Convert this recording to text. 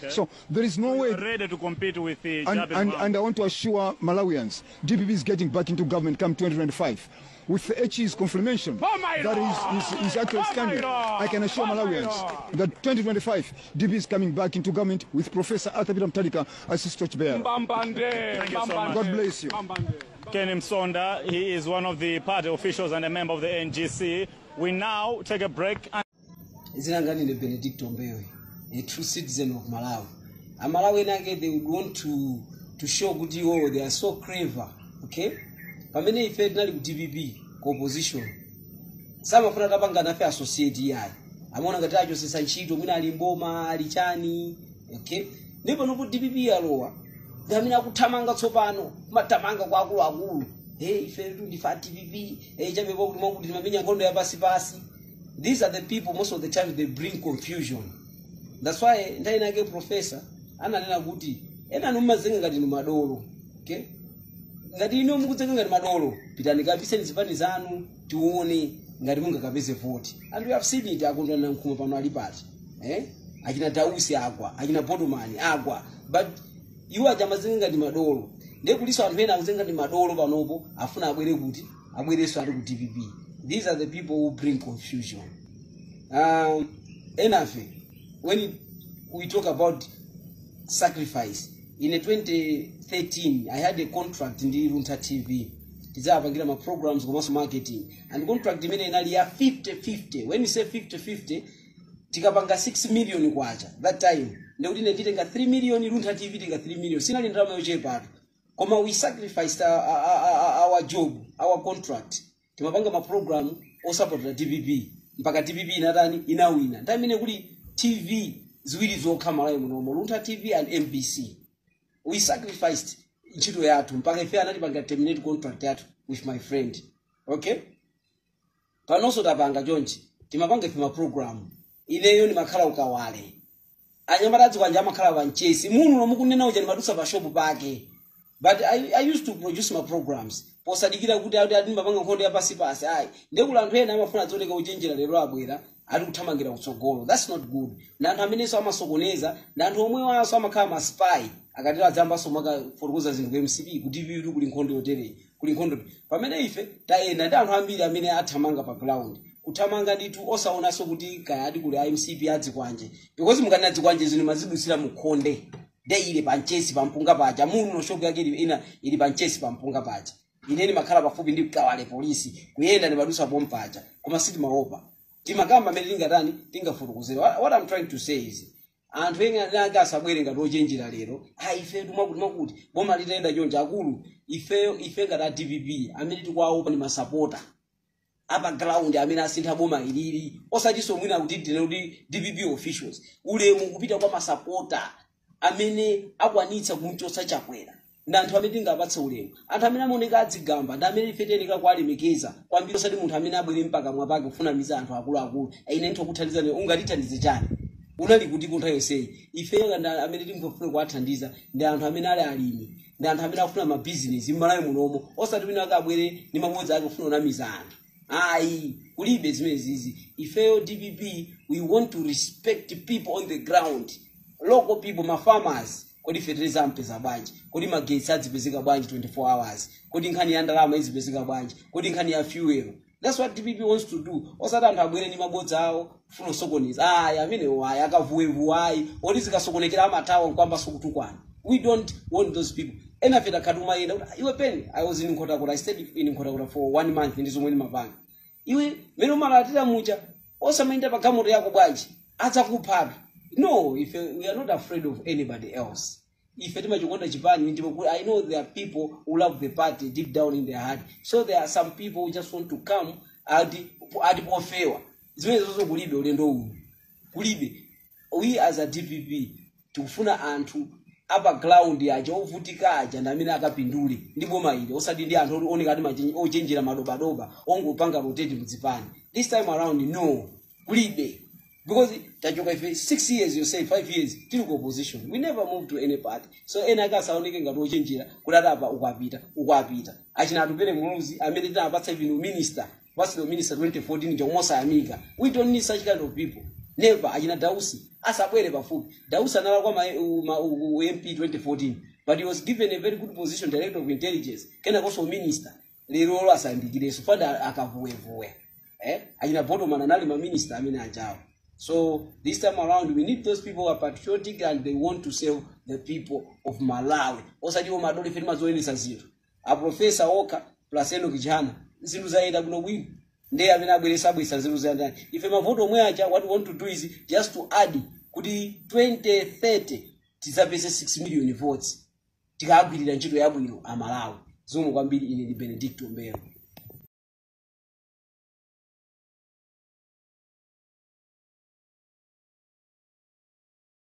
So there is no way. Ready to compete with the And, and, and I want to assure Malawians, DPP is getting back into government come 2025. With the HE's confirmation Oh my that Lord! is actually Oh my standing, Lord! I can assure Oh my Malawians Lord! that 2025, DPP is coming back into government with Professor Arthur Peter Mutharika as his torchbearer. Thank you so much. God bless you. Ken Msonda, he is one of the party officials and a member of the NGC. We now take a break. And Dzina langa ndine Benedicto Mbewe, a true citizen of Malawi. Amalawi enake, they would want to show kuti iwowo they are so clever, okay? Pamene ife tinali ku DPP, ku opposition, samafuna tapanga nafe associate iyayi. Amaona ngati achosesa ntchito mwina ali mboma ali chani, okay? Ndipo nokuti DPP yalowa, ndi amene akuthamanga tsopano, kumathamanga kwa akuluakulu. Hey, ife ndife a DPP. Hey, chabepo kuti mwakuti timamenya nkhondo ya pasipasi. These are the people, most of the time they bring confusion. That's why nthawi inake professor ananena kuti ena mumazenga ngati ni madolo, okay? Ngati inu mukudzenga ngati madolo, pitani kapiseni zipani zanu, tione ngati mungakapeze voti. And we have seen it. Akondwa Nankhumwa pano ali pati, eh? Achina Dausi agwa, achina Botomani agwa, but iwo aja amazenga ngati madolo. Ndiye kuliso anthu ena akuzenga ngati madolo panopo, afuna abwere kuti abwerenso ali ku DPP. These are the people who bring confusion. Enafe, when we talk about sacrifice, in 2013 I had a contract ndi Luntha TV, tidzapangira ma programs komanso marketing, and contract imene inali ya 50-50. When you say 50-50, tikapanga 6 million kwacha that time, ndikuti ine nditenga 3 million, Luntha TV tenga 3 million. Sinali ndalama yochepatu, koma we sacrificed our job, our contract. Timapanga ma program osapotera DPP mpaka DPP inatani? Inawina. Nthawi imene kuli TV ziwiri zokha Malawi munomo, Luntha TV and MBC. We sacrificed ntchito yathu mpaka ife anatipanga terminate contract yathu with my friend, okay? Panonso tapanga chonchi, timapanga ife ma program. Ineyo ndimakhala ukawale, anyamata adzikwanja amakhala panchesi muno nomukunena uja, ndimadusa pa shop pake, but I used to produce my programs posadikira kuti ati ati ndimapanga nkhondo ya pasipasi ayi. Ndekula anthu ena amafuna adzioneka uchenjera, lero abwera ali kuthamangira kutsogolo. That's not good. Na anthu amenenso amasokoneza ndi anthu omwewanso amakhala ma spy. Akatero adzambanso makafotokoza zinthu ku MCP kuti ipi kuli nkhondo yotereyi, kuli nkhondo, pamene ife tayenda ndi anthu ambiri amene athamanga pa ground, kuthamanga ndithu osaonanso kuti kaya ati kuli MCP adzikwanje, because mukanena dzikwanje zino mazidusira mukhonde de ili panchesi pampunga paja muno, shop yake ili ina ili panchesi pampunga paja. Ine ndimakhala pafupi ndi Kawale polisi, kuyenda ndimadusa pompaja, koma sitimaopa, timakamba amene tingatani, tingafotokozera. What I'm trying to say is anthu ena ake asabwere ngati ochenjera lero, ah, ife mwakuti mwakuti boma litayenda chonje. Akulu, ifeyo ife ngati a DPP, amene tikuwaopa ndi masapota apa ground amene asintha boma ilili, osatinso mwina kuti tine kuti DPP officials. Ulemu kupita kwa masapota amene akwanitsa kumchotsa Chakwera ndi anthu amene tingapatse ulemu. Anthu amene amaoneka adzigamba ndi amene ife tiyeneka kuwalemekeza kwambiri, osati munthu amene abwere mpaka mwapake kufunamiza anthu akuluakulu. Ine ndikuthandizani, ungatithandize chani? Unali kuti kunthawi yonseyi? Ife ndi amene tingafune kuwathandiza ndi anthu amene ali alimi, ndi anthu amene akufuna mabizinesi m'Malawi munomo, osati wina akabwere ndi mabodza ake kufuna kunamiza anthu ayi. Kulibe zimene zizi. Ifeyo DPP, we want to respect people on the ground, local people, ma farmers. Kodi fetereza ampeza bwanji? Kodi magetsi adzipezeka bwanji 24 hours? Kodi nkhani ya ndalama izipezeka bwanji? Kodi nkhani ya fuel? That's what DPP wants to do, osati anthu abwere ndi mabodza awo kufuna kusokoneza ayi. Amenewo ayi, akavuwevuwe ayi, oti zikasokonekera amathawa nkwamba sokutukwana. We don't want those people. Ena fe takhati umayenda kuti iwe peni, I was in Nkhotakota, I stayed in Nkhotakota for one month, ndi zomwe ndimapanga. Iwe mene umalatira mucha, osamayenda pa galimoto yako bwanji? Adzakuphatu. No, ife we are not afraid of anybody else. Ife timachikonda chipani ndipo I know there are people who love the party deep down in their heart. So there are some people who just want to come ati ati pofewa zimene zonso kulibe. Ulendo uno kulibe. We as a DPP tikufuna anthu apa ground aja, ovutika aja, ndi amene akapindule ndi boma ili, osati ndi anthu oneka ati ochenjera, madobadoba ongopanga rotate mdzipani. This time around, no, kulibe, because tachoka ife 6 years, you say 5 years tili ku opposition, we never moved to any party. So ena ake asaoneke ngati ochenjera kuti atapa ukapita ukapita. Achina Atupele Muluzi amene tinapatsa even minister, kupatsidwa minister 2014 chomwe osayamika. We don't need such kind of people. Never. Achina Dausi asabwere pafupi. Dausi analakwa ma MP 2014, but he was given a very good position, director of intelligence, kenakonso minister. Lerolo asayambikireso fada akavuwevuwe, eh? Achina Botoman anali maminister amene ajawo. So this time around we need those people who are patriotic and they want to save the people of Malawi, osati madole. Ife timazoyendesa zinthu. Aprofesa okha plus Enoch Chihana, zinthu zayenda bwinobwino. Ndiye amene abweresa abweresa nzeru zayandani. Ife mavoto omwe aja, what we want to do is just to add kuti 2030 tidzapeze 6 million votes tikagwirira ntchito yabwino Amalawi. Zikomo kwambiri. Ine ndi Benedicto Mbero.